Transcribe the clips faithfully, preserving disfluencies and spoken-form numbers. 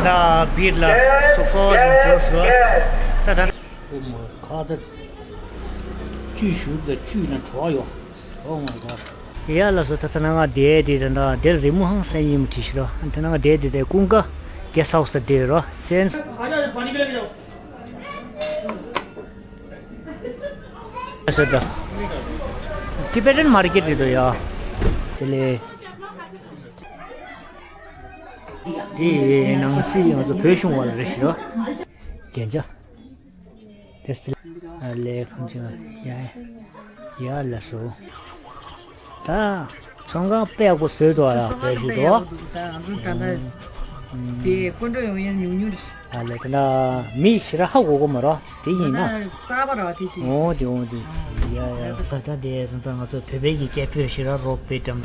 ད་བིར་ལ་སོག་སོག་བཞིན་འབྱོར་ཞུ། ད་ད། ཨོ་མ་ཁ་ད། བཅུད་ཞུགས་ད་བཅུད་ན་བྲོ་བ་ཡོད། Oh my god. ཡ་ལགས་སོ། ད་ད་ན་ང་དེ་དེ་ད་ད་དེར་རི་མོ་ཧང་སང་ཡིན་མི་ཁྲིད་ཤི་རོ། ད་ན་ང་དེ་དེ་དེ་ཀུན་དགའ་གེ་སི་ཧའུ་སི་ད་དེ་རོ་སེན། ཟེར་ད། Tibetan market རེད་དོ་ཡ། དེ་ལས། དེ་ནང་སྲིད་ང་ཚོ་བོད་གཞུང་བ་ལ་རེ་ཞིག་རོ། རྒྱན་ཆ། དེ་སྲིད། ཨ་ལས་ཁམས་ཅིག་ཡ། ཡ་ལ་སོ། ད། ཚོང་ཁང་དཔེ་ཡག་པོ་བཟོས་འདུག་ཨ་ཡ། བོད་གཞུང་དོ། ད་ང་ཚོ་ད་ལྟ། དེ་སྐུ་མགྲོན་ཡོང་ཡ་ཉུང་ཉུང་རེད། ཨ་ལས་དེ་ལ་མི་ཞེ་དྲག་ཧ་གོ་གོ་མ་རོ། དེ་ཡིན་ན། ད་གསར་པ་ར་བ་དེ་ཞིག་འོང་དེ་འོང་དེ། ཡ་ཡ། ད་ལྟ་དེ་ད་ང་ཚོ་བོད་པའི་གི་སྐད་ཕོད་ཞེ་དྲག་རོབ་པའི་འགྲམ།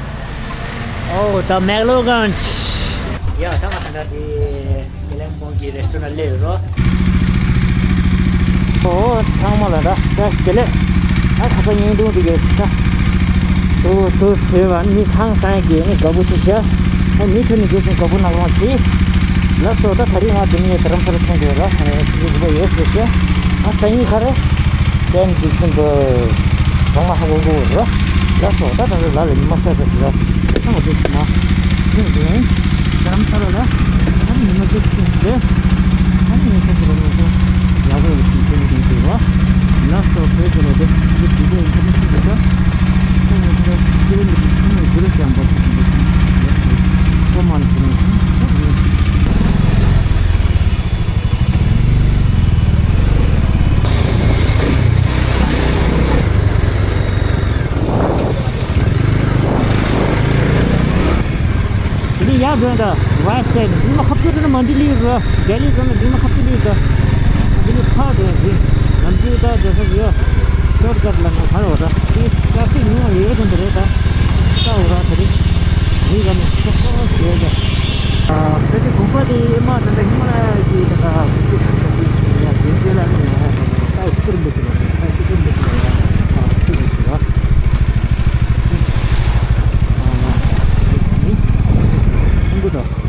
ཨོ་ད་མེག་ལོ་གན་ཇི། ཡ་ད་ང་ད་ལྟ་དེ་ཀེ་ལན་བོང་གི་རེ་སི་ཊོ་རན་སླེབས་ཡོད་རོ། ཨོ་ཚང་མ་ལ་ད་ད་དེ་ལས། ད་ཁ་ས་ཡིན་དུང་དེ་གི་ད། དུ་དུ་ཟེར་བ་ནི་ཧང་སང་གི་ནི་དགའ་པོ་ཆེ་ཤ། ཨ་མི་ཁྱོད་ནི་རྗེས་སུ་དགའ་པོ་ནག་ལོང་ཆེ། ལགས་སོ། ད་ད་རིང་ང་དེ་ནི་རྡ་རམ་ས་ལ་ཐོན་དུས་ར་ཨ་ནི་ཆུ་ཚོད་དགུ་པ་ཡོད་ཟེར་ཤ། ཨ་ས་ཡིན་ཁ་རེ། ཏན་འདི་ཚུན་དུ་གྲོང་མ་ཧ་གོ་གོ་ར། ལགས་སོ། ད་ད་ལ་ལ་ཉི་མ་ཤ་ཤ་ཤ་ཤ་ང་དུ་མ་ཐོན་དུས་རྡ་རམ་ས་ལ་ལ་ཨ་ནི་ཉི་མ་ཤ་ཤ་ཤ་ཤ། ཨ་ནི་ངས་ཁྱེད་ཚོ་ལ་ངས་ཁྱེད་ལ་ལ་ལ་ཞིག་ཁྱེད་ལ་ཁྱེད་ལ་ལ་ལ་སོ་བོད་ཚོ་ལ་དེ་དེ་དེ་དེ་ཁྱེད་ལ་ཁྱེད་ལ་ད་ཁྱེད་ལ་ཁྱེད་ལ་ཁྱེད་ལ་ཁྱེད་ལ་ཁྱེད་ལ་ཀོ་མན་ཁྱེད་ལ་ཁྱེད་ལ་ཁྱེད་ལ། དེ་ནས་ཡར་འགྲོ་ཡིན་ད། ཝེ་སི་ཊན་ཉི་མ་ཁ་ཐུག་དེ་ནས་མན་ཌི་སླེབས་རོ། ལྡི་ལི་དེ་ནས་ཉི་མ་ཁ་ཐུག་སླེབས་ད། དེ་ནས་ཕར་འགྲོ་ཡིན་ཟིན། ནམ་རྒྱུན་ད་འགྲོ་ས་ཡོད། ཤོར་ཀ་ཊི་ལ་ང་ཕར་འོ་ད། དེ་ཊ་ཕི་ཀ་ཉུང་བ་ཡོད་དོན་དུ་རེད་ད། ད་འོ་ར་ད་རེད། མི་ག་ནས་ཤོག་ཤོག་ཡོད་ད། ཨ་ད་དེ་གོམ་པ་དེ་ཨེ་མ་ད་ད་ཧི་མ་ལ་ཡ་གི་ད་ད་ཁུ་ཁུ་ཁུ་ཁུ་ཡ་དེ་དེ་ལ་ནི་ཡོང་ཧོ་ད་ད་ཁུར་མི་ཐུབ་ད་ད་ཁུར་མི་ཐུབ་ཡ་ད་ཁུར་མི་ཐུབ་ད།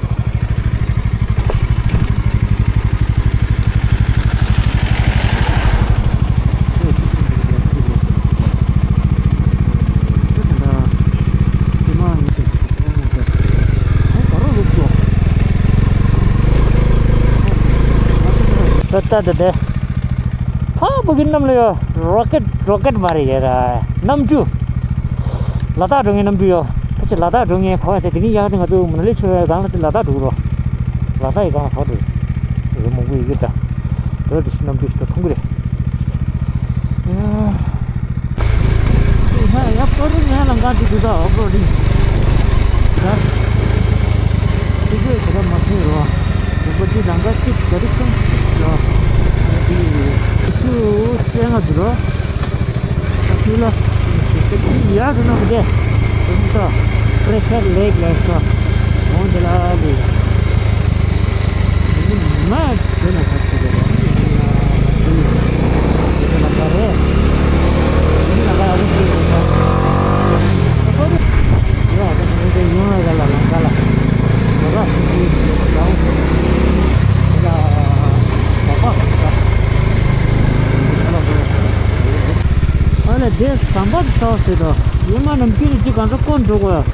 ད་ལྟ་དེ་དེ། ཕ་བུ་གི་གནམ་ལ་ཡོད། རོ་ཀེ་ཊི་རོ་ཀེ་ཊི་མ་རེད་ཡ་ར། གནམ་གྲུ། ལ་དྭགས་འགྲོ་མཁན་གནམ་གྲུ་ཡོད། ཕལ་ཆེར་ལ་དྭགས་འགྲོ་མཁན་གོ་ཡ་དེ་དེ་ནི་ཡག་དེ་ང་ཚོ་མ་ན་ལི་ཆེ་བའི་སྒང་ལ་དེ་ལ་དྭགས་འགྲོ་གི་རོ། ལ་དྭགས་ཡི་སྒང་ལ་གོ་འགྲོ། རི་མོ་གུ་ཡི་གེ་ད། དེ་ལ་དེ་ཤི་གནམ་གྲུ་ཞིག་ད་མཐོང་གི་རེད། ཡ་ཡ་པར་རིང་ཡ་ལ་འགའ་དེ་དུ་ད་ཨོབ་རོ་ཌིང་། ད། དེ་གས་དེ་ག་མ་ཐོན་རོ། དེ་པ་དེ་ལ་འགའ་གཅིག་ག་རེ་སོང་གཅིག་རོ། དེ་དེ་ཚོ་སེ་ང་དུ་རོ། ཨ་ཁུ་ལ། དེ་ཡ་དུ་ན་མི་དེ། དེ་ཚོ་པེ་རེ་ཤར་ལེག་ལ་སོ། འོང་དེ་ལ་ལེ། དེ་ནི་མ། དེ་ན་ཁ་ཆེ་དེ་ལ་ནི་དེ་ན་དེ་ན་ཁ་རེ། དེ་ན་ཁ་རེ་ཞིག་རེད་ཁ། ཡ་ད་དེ་ནི་དེ་ཡོང་ལ་ལ་ལ་ཁ་ལ། ད་ད་ཞིག་ཞིག་ཞིག་ད་འོ་དེ་ལ་ད་པ་ད་ད་ལ་དེ། ཨ་ལ་དེ་ཟམ་པ་དེ་ཚོ་ཟེར་དོ། ཡོད་མ་ནམ་རྒྱུན་རེ་ཅིག་གང་ཚོ་སྐོར་འགྲོ་དགོས།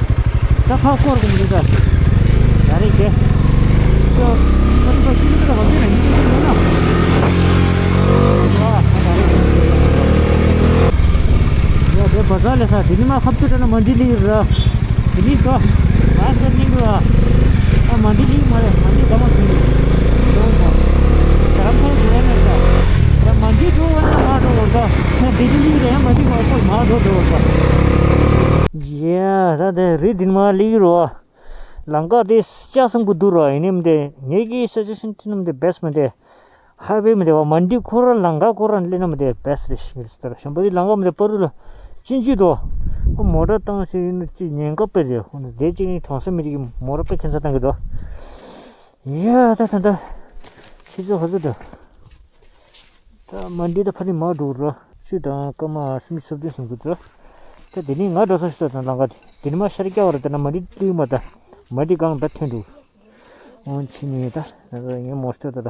ད་ཕར་སྐོར་གོམ་འདི་ད། ཡ་རེད་དེ། ཅོ། ཁོ་ཚོ་ཅི་ལ་ད་བ་ཅི་ན་ཡིན་ཅི་ན་ཡོད་ན། ཡ་ད་རེད། ཡ་དེ་བ་ཟ་ལེ་ས་དེ་ནི་མ་ཁབ་ཏུ་དྲན་ན་མ་འདི་ལི་ར། དེ་ནི་ཅོ། ཨ་ས་ནི་ར། ཨ་མ་འདི་ལི་མ་རེད་མ་འདི་ད་མ་ཐུང་ནི། ཅོ་མ། ད་རམ་ཁ་ཟེར་ན་ད། ད་མ་འདི་འགྲོ་བ་ན་མ་འགྲོ་བ་ད། ད་དེ་ནི་ལི་ར་ཡ་མ་འདི་མ་ཁོ་མ་འགྲོ་འགྲོ་བ་ད། ཡ་ད་དེ་རི་འདི་མ་ལི་ར། ལམ་ཁ་དེ་ལྕགས་ཟམ་གུ་འདུག་ར། ཡིན་ནའི་མི་འདི་ངེད་ཀྱི་སུ་ཇེ་ཤན་ཅི་ནམ་དེ་བེ་སི་མི་འདི་ཧའི་ཝེ་མི་འདི་བ་མན་ཌི་ཁོ་ར་ལམ་ཁ་ཁོ་ར་སླེབས་ན་མི་འདི་བེ་སི་རེད་ཤིང་རེད་ཟེར། གཞན་པ་དེ་ལམ་ཁ་མི་འདི་པ་རུ་ལ་ཅིན་ཅི་དོ། མོ་ཊ་བཏང་ཤེས་ཡིན་ན་ཅི་ཉེན་ཁ་དཔེ་རེད། ཧོ་ན་དེ་ཅིག་ནི་གྲོང་གསེབ་མི་རིགས་ཀྱི་མོ་ཊ་དཔེ་ཁྱད་མཚར་བཏང་གི་འདུག་ཡ་ད་ད་ད་ཁྱེད་ཚོ་ཧ་ཚོ་འདུག་ད་མ་འདི་ད་ཕ་ནི་མ་འགྲོ་ར། ཆུ་དང་སྐར་མ་སུམ་ཅུ་སོ་བདུན་ཟིན་དགོས་འདུག་ད་དེ་ནི་ང་འགྲོ་ས་ཞིག་ད་དང་ལམ་ཁ་དེ་དེ་ནི་མ་ཤར་སྐྱ་བ་ར། ད་ན་མ་འདི་ལུས་མ་ད་མ་འདི་གང་ད་ཐོན་འདུག་ཁོང་ཕྱིན་ནས་ད་ངའི་མོ་ཊ་དེ་ལ་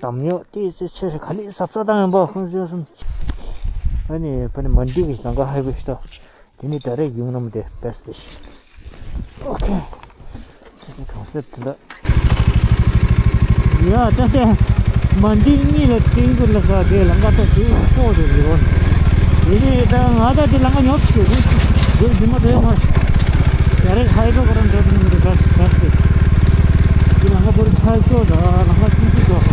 དམ་ཉོ་ཏི་སི་ཆེ་ཞིག་ག་ལེ་གཟབ་གཟབ་བཏང་ཡོང་པ་ཁོང་ཚོས་སོང་། ཨ་ནི་ཕ་ནི་མན་ཌི་གི་ལམ་ཁ་ཧའི་ཝེ་ཞིག་ད། དེ་ནི་ད་རེས་ཡུང་ནམ་དེ་བེ་སི་ཊི་ཞིག་ཨོ་ཁེ། གྲོང་གསེབ་དེ་ལ། ཡ་ད་ལྟ་མན་ཌི་གཉིས་ལ་ཏིང་ཀུ་ལ་ས་དེ་ལམ་ཁ་ད་དེ་ཕོག་དེ་རེད་བ། དེ་ནི་ད་ང་ད་དེ་ལམ་ཁ་ཉོབ་ཆེ་རེད། དེ་རྗེས་མ་དེ་མ་ཡ་རེད། ཧའི་ཌྲོ་ཀ་རན་འདྲ་དེ་ནི་འདི་ད་ད་དེ་དེ་ལམ་ཁ་བོར་ཆ་ཤོ་ད་ལམ་ཁ་ཆུང་ཆུང་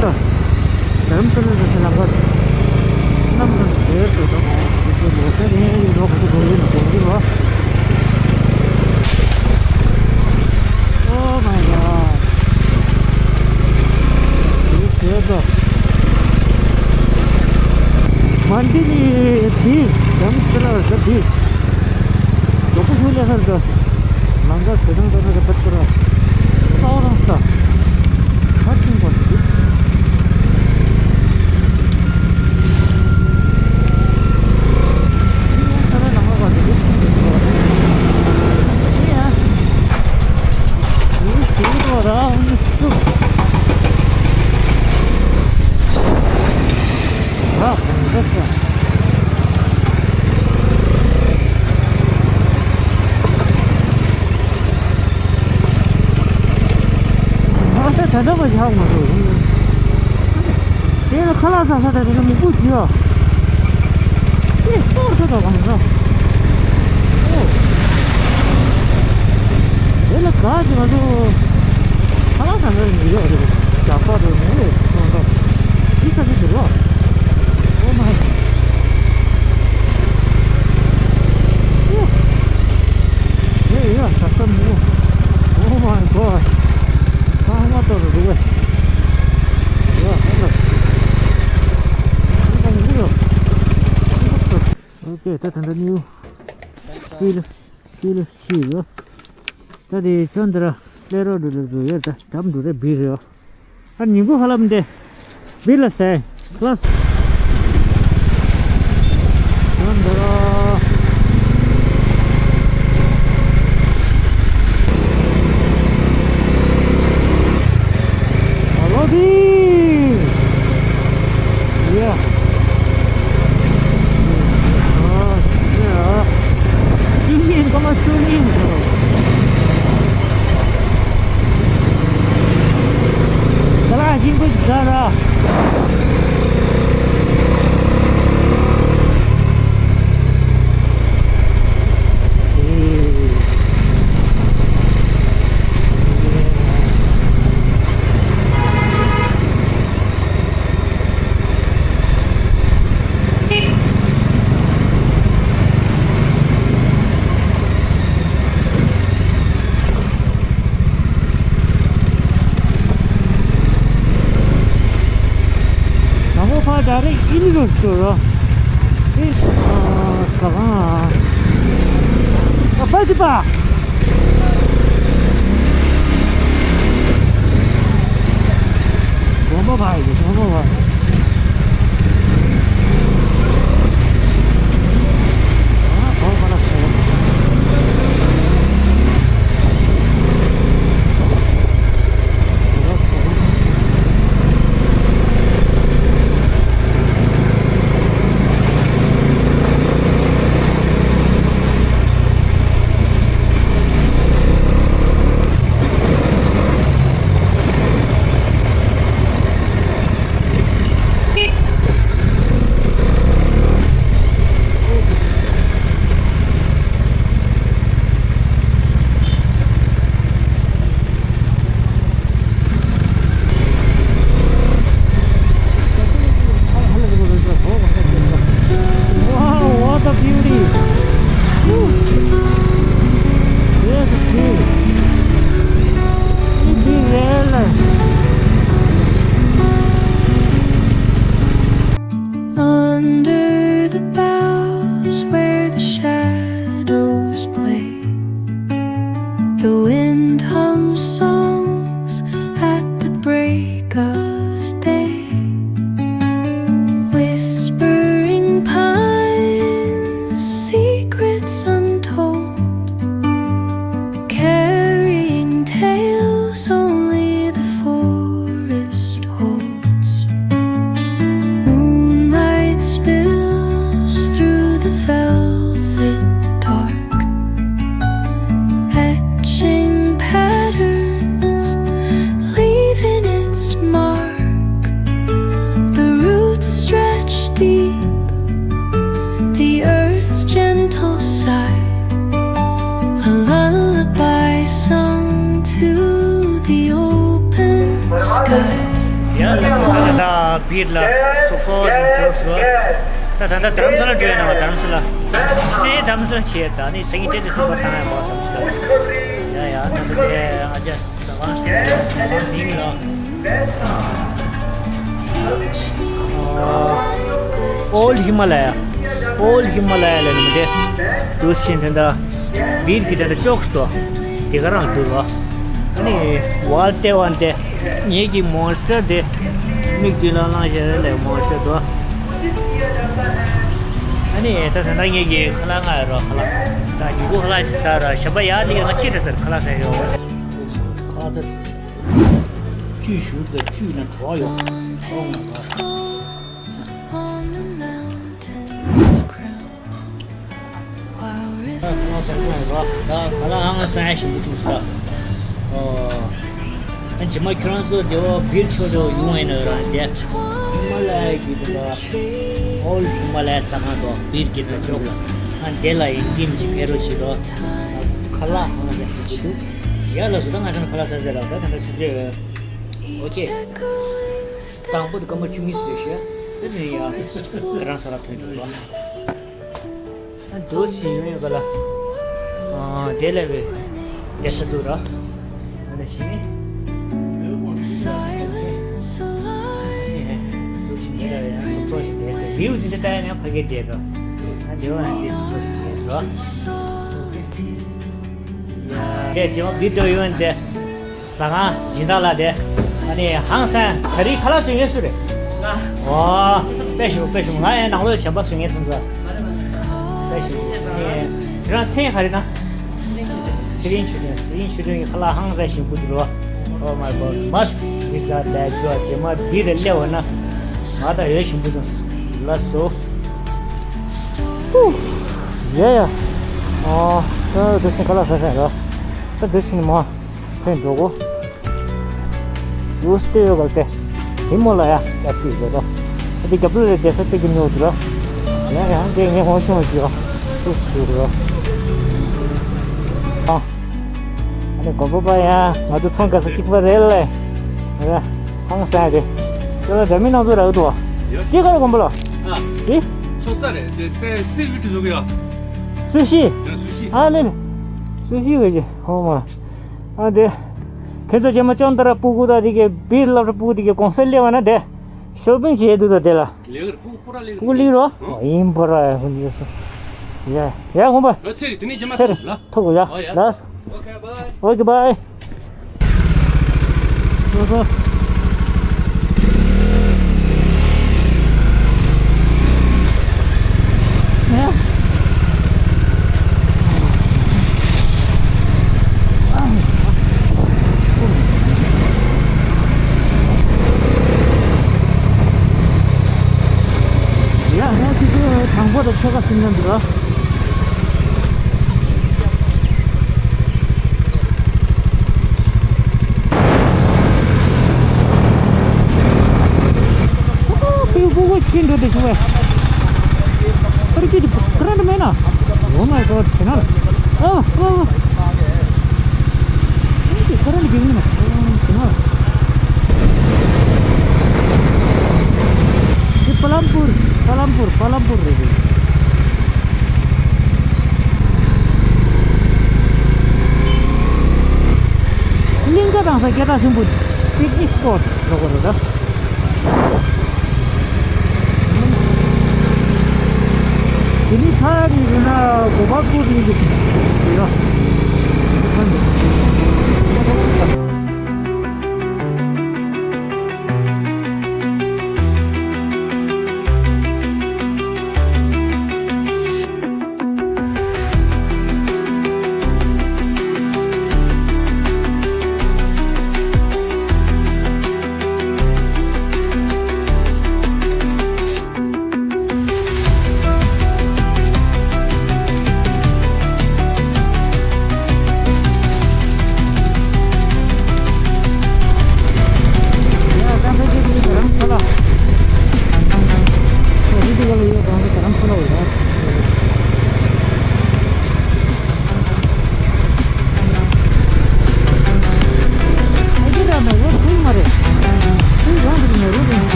ད། རམ་ཏི་ལི་ཟེར་ལམ་ཁ་གནམ་གང་དེར་དུ་དང་དེ་ཚོ་ལོ་ས་ནས་ཡོད་རོགས་ཀྱི་གོ་ཡོད་ན་གོ་གི་རོགས། Oh my god. དེ་དེ་ཚོ་མན་ཌི་ནི་དེ་རམ་ཏི་ལི་ཟེར་དེ་ལོ་ཀོ་ཧུ་ལེ་ཧར་དུ། ལམ་ཁ་བྱེ་ཐང་དང་ནི་རི་བོ་ཏི་ར་ས་འོག་རང་ས་ཁ་ཆེན་པོ་ཞིག་ཡིན། ས་ར་ལམ་ཁ་བ་ཞིག་ཡིན། ཡིན་ཡ། ཡིན་ཞིག་རོ་ར་འོང་སུ། ར་གང་འདྲ་ས། ཨ་ས་ད་ལྟ་བ་ཆགས་མ་སོང་། དེ་ལ་ཁ་ལག་ཟ་ས་ད་དེ་ལ་མི་བུ་བྱིས་བ། དེ་གཏོར་ས་ད་གང་ས། ཨོ། དེ་ལ་ག་ཅི་མ་སོང་། ཁ་ལག་ཟ་ས་མི་ཡོད་རེད། ཇག་པ་དང་མེད་རེད་སོང་ད། འདི་ས་ཆ་དེ་རོ། Oh my. ཧེ་ཡ་ས་ས་མོ། Oh my god. ས་མ་ཏོ་རུ་རུ་བས། ཡ་ཧ་ལ། ཨོ་ཀེ་ད་ད་ད་ནིའུ་སྤི་ལ་སྤི་ལ་ཤི་ཡོད། ད་དེ་ཚོ་འདི་ར་སླེ་རོ་འགྲོ་འགྲོ་འགྲོ་ཡོད། ད་འགྲམ་འགྲོ་རེ་བི་རེ་ཡོད། ཨ་ཉིན་གུང་ཧ་ལམ་འདི་བི་ལ་སེ་ཁ་ལ་སེ་ཚོ་འདི་ར། ཨ་ལོ་དི། ཡ། ཨ་ཡ། ཅི་ཡིན་གོ་མ་ཅི་ཡིན་གོ། ད་ལ་ཞིང་པ་ཟ་ར། ནང་ཁོ་ཕར་ཌའི་རེག་ཨིན་རུ་སུ་རོ། ཨེ། ཨ་ཀ་གང་། ཨ་ཕ་ཅི་པ། བོང་བུ་བ་ཡི་བོང་བུ་བ། ཨ་བོང་བུ་ལ་སོ། ད་བིར་ལ་སོག་སོག་བཞིན་འབྱོར་སོང་། ད་ད་ལྟ་དྷ་རམ་ས་ལ་འགྲོ་ཡ་ན་བ། དྷ་རམ་ས་ལ་སེ་དྷ་རམ་ས་ལ་བྱས། ད་ནི་སེ་གི་ཏེ་ཏེ་སེམས་པ་བཏང་ཡ་བ། དྷ་རམ་ས་ལ་ཡ་ཡ། ད་ད་དེ་ཨ་ཅག་ས་ག་ས་ག་མིང་ལ་ཨོལ་ཧི་མ་ལ་ཡ། ཨོལ་ཧི་མ་ལ་ཡ་ལ་ནི་མི་དེ་དུ་ཤིན་ཐན་ད་བིར་གི་ད་ད་ཅོག་སྟོ་དེ་ག་རང་འདུག་ལ། ཨ་ནི་ཝལ་ཏེ་ཝན་ཏེ། ངེད་ཀྱི་མོན་སི་ཊར་དེ་མིག་མདུན་ལ་བླངས་བཞག་ལས་མོན་སི་ཊར་དོ། ཨ་ནི་ད་ད་ལྟ་ངེད་ཀྱི་ཁ་ལག་ང་ཡོད་རོ། ཁ་ལག་ད་ཉིན་གུང་ཁ་ལག་ཅིག་ཟ་ར། ཞབས་པ་ཡར་ལི་ང་ཕྱིར་ར་ཟེར་ཁ་ལག་ཟ་ཡོད། ཁ་ད་བཅུད་ཞུ་ད་བཅུད་ན་གྲོགས་ཡོད། གྲོགས་ང་ད། ཁ་ལག་ཧང་སང་ཞིམ་པོ་བྱུང་སོང་། ཨོ། ཨ་རྗེས་མ་ཁྱོད་རང་ཚོ་དེ་བ་བིར་ཆོ་ཆོ་ཡོང་ཡིན་ན་རང་དེ་ཧི་མ་ལ་ཡའི་གི་དེ་ལ་ཨོལ་ཧི་མ་ལ་ཡ་ཟ་ཁང་དོ་བིར་གི་དང་ཅོག་ལ་ཨ་དེ་ལ་ཡིན་ཅིམ་ཅིག་ཕེ་རོ་ཞིག་རོ། ཁ་ལག་ཧང་སང་ཞིམ་པོ་འདུག། ཡ་ལ་སུ་ད་ང་ཚོ་ཁ་ལག་ཟ་ཟེར་ར། ད་ད་ད་ཆུ་ཚོད་ཨོ་ཁེ། དང་པོ་དེ་སྐར་མ་བཅུ་གཉིས་ཟེར་ཤག། དེ་ནས་ཡང་ཁྱེད་རང་ས་ལ་ཐོན་འགྲོ་ལ། ཨ་འདུག་ཕྱིན་ཡོང་ཡོད་ག་ལ། ཨ་དེ་ལས་བའི་རྒྱ་ཤ་འདུག་ར། ཨ་ནི་ཕྱིན། འདུག་ཕྱིན་དེ་ལ་ཡང་སུ་ཚོགས་ཤིག་བསྡད་དེ་བིའུ་དེ་འདྲ་ལྟ་ཡ་ན་ཕ་གི་བསྡད་ར། ཨ་དེ་བ་ཡང་དེ་སུ་ཚོགས་ཤིག་བསྡད་ར། དེ་རྗེས་མ་བི་ཌི་ཡོ་ཡོད་དེ། ཟ་ཁང་སྦྱིན་བདག་ལགས་དེ། ཨ་ནི་ཧང་སང་ག་རེ་ཁ་ལག་བཟོ་མཁན་སུ་རེད། ང་། ཨོ། དཔེ་ཞིམ་པོ་དཔེ་ཞིམ་པོ། ང་ཡང་ནང་ལོགས་ཞབས་པ་བཟོ་མཁན་སུ་འཛོ། དཔེ་ཞིམ་པོ། ཨ་ནི་ཁྱེད་རང་མཚན་ག་རེ་ན། ཚེ་རིང་ཆོས་སྒྲོན། ཚེ་རིང་ཆོས་སྒྲོན་གྱི་ཁ་ལག་ཧང་སང་ཞིམ་པོ་འདུག་རོ། Oh my God, must visit that joint. རྗེས་མ་བི་ཌི་ཡོ་སླེབས་པ་ན་ང་ད་ཡོད་ཞིམ་པོ་འདུག། ལགས་སོ། ཧུ། ཡ་ཡ། ཨོ། ད་འདི་ཕྱིན་ཁ་ལག་ཟ་ཟ་རོ། ད་འདི་ཕྱིན་མ། ཕན་འགྲོ་གོ། ཡུས་ཏེ་ཡོད་ག་ལ་ཏེ། ཧི་མ་ལ་ཡ་ཡ་ཏི་ཡོད་རོ། ཨ་ཏི་རྒྱབ་ལོ་རེ་རྒྱལ་ས་ཏི་གི་ཉོ་དུ་རོ། ཡ་ཡ་ཏེ་ངས་ཧོན་ཤོང་ཞུ་རོ། ཏུ་ཞུ་རོ། ཨ། ཨ་ནི་གོམ་པ་པ་ཡ་ང་ཚོ་ཚོང་དགའ་ས་གཅིག་པ་རེད་ལེ། ཡ་ཧང་སང་རེད། ཅོ་ལ་འདྲ་མིན་ནང་ཚོ་རག་ཏུ་བ། ཡ། ཅི་ག་རེ་གོམ་པ་ལ། ཨ། ཨི། ཚོགས་རྩ་རེད་དེ་སེ་སེ་བི་ཏི་བཟོ་གི་ཡ། སུ་ཤི། ཡ་སུ་ཤི། ཨ་ལེ་ལེ། སུ་ཤི་གི་ཅི་ཧོ་མ། ཨ་དེ། ཁྱེད་ཚོ་རྗེས་མ་ཅོན་ཏ་ར་སྤུ་གུ་དང་དེ་གའི་བིར་སློབ་གྲྭ་སྤུ་གུ་དེ་གའི་གོང་ས་སླེབས་པ་ན་དེ། ཤོ་པིང་བྱེད་དུས་དང་དེ་ལ། ལེགས་རེད། སྤུ་གུ་སྤུ་ར་ལེགས་སྤུ་གུ་ལེགས་རོ། ཨ། ཡིན་པ་ར་ཧུ་ལི་སོ། ཡ་ཡ་ཧོན་པ། ཨ་ཚེ་རིང་དེ་ནས་རྗེས་མ་ཚེ་རིང་ཐུག་ལ། ཐུག་གོ་ཡ། ཨོ་ཡ། ལ། ཨོ་ཁེ་བྷའི། ཨོ་ཁེ་བྷའི། སོ་སོ། ཡ་ཧེ་ཁྱེད་ཚོ་དང་པོ་དང་ཕྱེད་ཀ་ཟིན་ན་འདུག་ཨ། ཨོ་ཧྥུ་ཧྥུ་ཧྥུ་ཤིན་འགྲོ་དེ་བྱུང་བས། ཨ་རི་ཀི་དེ་ཁ་ར་འདྲ་མེད་ན། Oh my God, ཕྱི་ན་ལ། ཨ་ཨ་ཨ། ཨ་ཁ་ར་འདྲ་གི་མེད་ན། ཕྱི་ན་ལ། དེ་པ་ལམ་པུར། པ་ལམ་པུར། པ་ལམ་པུར་རེད། གླིང་ག་དང་ས་སྐད་གྲགས་ཆེན་པོ་པིག་ནིག་སི་པོ་ཊི་ལོག་གི་རེད་ད། དེ་ནི་ཐག་ཉེ་རུ་ན་གོ་པ་ཀུར་ནི་གི་རེད་ད།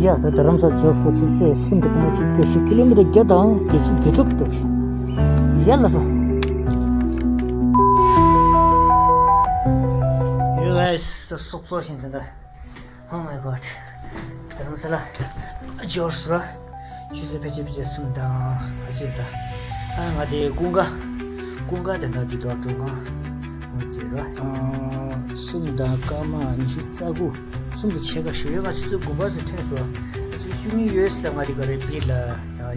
ཡ། ད་རྡ་རམ་ས་ལ་འབྱོར་སོང་། ཆུ་ཚོད་གསུམ་དང་སྐར་མ་བཅུ་བརྒྱད། ཀི་ལོ་མི་ཊར་བརྒྱ་དང་བརྒྱད་ཅུ་གྱ་དྲུག་འདུག། ཡ་ལགས་སོ། ཡུ་ཨེས་ད་སོབ་སོབ་ཞིག་འདི་འདྲ། Oh my god. རྡ་རམ་ས་ལ་འབྱོར་སོང་ར། ཆུ་ཚོད་ཕལ་ཆེར་ཕལ་ཆེར་གསུམ་དང་ཨ་ཅེ་ད། ཨ་ང་དེ་ཀུན་དགའ། ཀུན་དགའ་དེ་འདྲ་དེ་དུས་འགྲོ་གང་། འོ་དེ་ར། ཨ་གསུམ་དང་སྐར་མ་ཉི་ཤུ་རྩ་དགུ། གསུམ་དང་ཕྱེད་ཀ་ཞུ་ཡོད། ང་ཆུ་ཚོད་དགུ་པ་ཙམ་ཐོན་སོང་། ཨ་ཆུ་ཚོད་བཅུ་གཉིས་ཡོལ་ལ་ང་དེ་ག་རེ་བིར་ལ་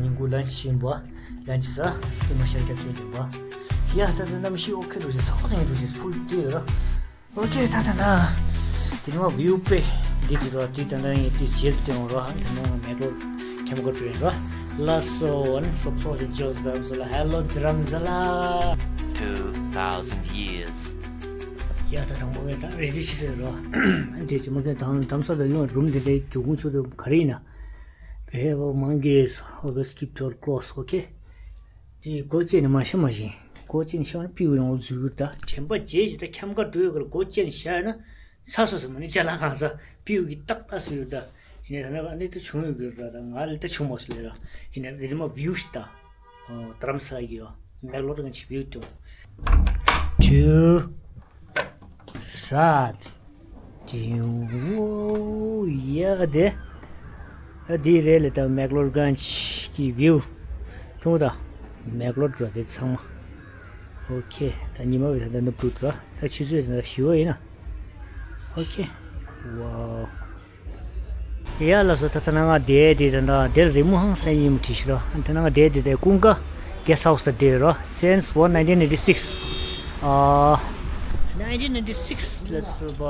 ཉིན་གུང་ལན་ཆི་ཕྱིན་པ། ལན་ཆི་ཟ། ཨ་མ་ཤར་རྒྱབ་ཐོན་ཡོད་པ། ཡ་ད་ཚོད་གནམ་གཤིས་ཨོ་ཁེ་འགྲོ་ཅིག་ཚ་བ་ཚ་ཡིན་འགྲོ་ཅིག་ཕུལ་དེ་ཡོད་ར། ཨོ་ཁེ། ད་ད་ད། དེ་ནས་མ་བིའུ་དཔེ་འདི་འདི་རོ། དེ་ད་ད་ཡིན་དེ་རྗེས་ལ་སྟོན་རོ། དེ་ནས་མ་མེག་ལོར་ཁྱམས་ཁ་འགྲོ་ཡིན་རོ། ལགས་སོ། ཨ་ནི་སོབ་སོབ་ཞིག་འབྱོར་ཙམ་སོ་ལ། Hello རྡ་རམ་ས་ལ། Two thousand years. ཡ་ད་དང་པོ་ངས་ད་རེ་ཌི་ཆི་ཟེར་རོ། དེ་ཅི་མ་གི་དང་དམ་ས་ད་ཡོང་རུམ་དེ་འདྲའི་རྒྱུ་ཁུངས་ཆུ་དུ་ག་རེ་ཡིན་ན། We have a monkeys always keep door closed, okay? དེ་སྒོ་བཅད་ནས་མ་ཤི་མ་བཞིན། སྒོ་བཅད་ནས་ཤི་བ་ན་སྤྲེའུ་ཡང་འཛུལ་གྱི་རེད་ད། དྲན་པ་བརྗེད་ཅིག་ད་ཁྱམས་ཁ་འགྲོ་ཡོད་གི་རེད། སྒོ་བཅད་ནས་ཤི་ཡ་ན་ཚ་སོ་སོ་མ་ནི་ཅ་ལག་གང་ས་སྤྲེའུ་གི་ཏག་ཏག་སུ་ཡོད་ད། ཡིན་ནའི་ད་ནི་ད་བྱུང་ཡོད་གི་རེད་ད། ང་ལ་ད་བྱུང་མ་སོང་ལེ་ར། ཡིན་ནའི་ད་དེ་ནི་མ་བིའུ་ཞིག་ད། ཨོ་རྡ་རམ་ས་ལ་གི་ཡོ་མེག་ལོར་གི་ཆི་བིའུ་ཏུ། ཊུ། སྲད། ཊིའུ། ཡ་དེ། ཨ་དེ་རེད་ལེ། ད་མེག་ལོར་གྷན་ཇི་གི་བིའུ། མཐོང་ད། མེག་ལོར་འགྲོ་དེ་ཚང་མ། ཨོ་ཁེ། ད་ཉི་མ་བའི་ད་ད་ནུབ་ཏུ་འགྲོ། ད་ཆུ་ཚོད་ད་བཞི་པ་ཡིན་ན། ཨོ་ཁེ། ཝའོ། ཡ་ལགས་སོ། ད་ད་ནང་ང་བསྡད་དེ་ད་ད་དེར་རི་མོ་ཧང་སང་ཡིན་མོ་བྲིས་ཤི་རོ། ད་ནང་ང་བསྡད་དེ་དེ་ཀུན་དགའ་གེ་སི་ཊི་ཧའུ་སི་ད་བསྡད་རོ། Since one nineteen ninety-six. ཨ་nineteen ninety-six ལ་སོ་པ།